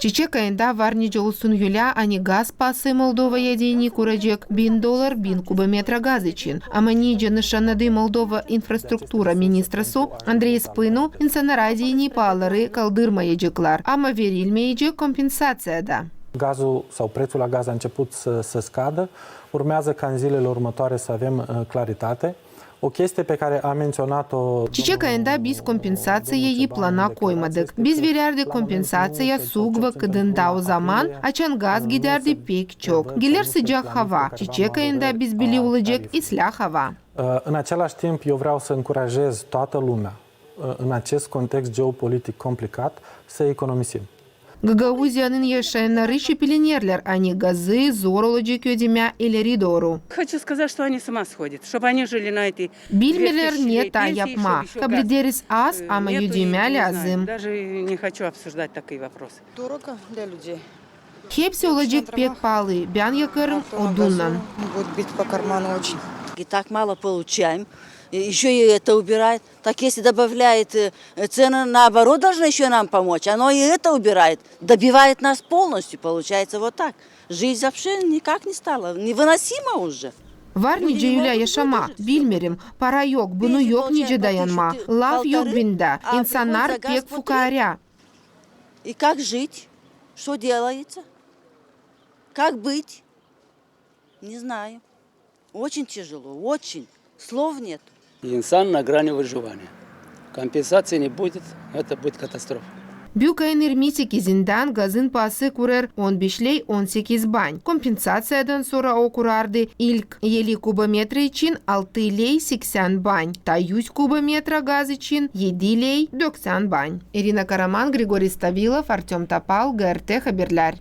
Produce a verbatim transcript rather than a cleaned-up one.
Çiçek ayında var nicä olsun ölä, ani gaz paası Moldovaya deyni kuracek bin dolar bin kubometra gaz için. Ama nicä nışannadı Moldova infrastruktura ministrası Andrei Spinu, insannara deyni paaları kaldırmayaceklar, ama verilmeyecek kompensaţiya da. Gazul sau prețul la gaz a început să, să scadă. Urmează ca în zilele următoare să avem, ă, claritate. O chestie pe care am menționat-o... Çiçek ayında biz kompensaţiyayı plana koymadık. Biz verärdik kompensaţiya suk vakıdında, o zaman, açan gaz gidärdi pek çok. Geler sıcak hava. Çiçek ayında biz bili olacek islää hava. În același timp, eu vreau să încurajez toată lumea, în acest context geopolitic complicat, să economisim. Gagauziyanın yaşayannarı şüpelenerlär, ani gazı zor olacek ödemää ileri dooru. Хочу сказать, что они с ума сходят, чтобы они жили на эти... Bilmeerlär ne taa yapmaa. Kablederiz az, ama ödemää lääzım. Даже не хочу обсуждать такие вопросы. Дорого для людей. Hepsi olacek pek paalı. Bän yakêrım odunnan. Будет бить по карману очень. И так мало получаем, и ещё и это убирает. Так если добавляет, э, цены, наоборот, должны ещё нам помочь. Оно и это убирает. Добивает нас полностью, получается, вот так. Жизнь вообще никак не стала, невыносима уже. Var nicä ölä yaşamaa, bilmeerim. Para yok, bunu yok nicä dayanmaa. Laf yok bendä. İnsannar pek fukaarä. И как жить? Что делается? Как быть? Не знаю. Очень тяжело, очень. Слов нет. Инсан на грани выживания. Компенсации не будет, это будет катастрофа. Büük ayın irmi sekizindän gazın paası kurêr on beş lei on sekiz bani. Kompensaţiyadan sora o kurardı ilk elli kubometra için altı lei seksän bani, taa üz kubometra gaz için edi lei döksän bani. İrina Karaman, Grigori Stavilov, Artöm Topal, G R T Haberlär.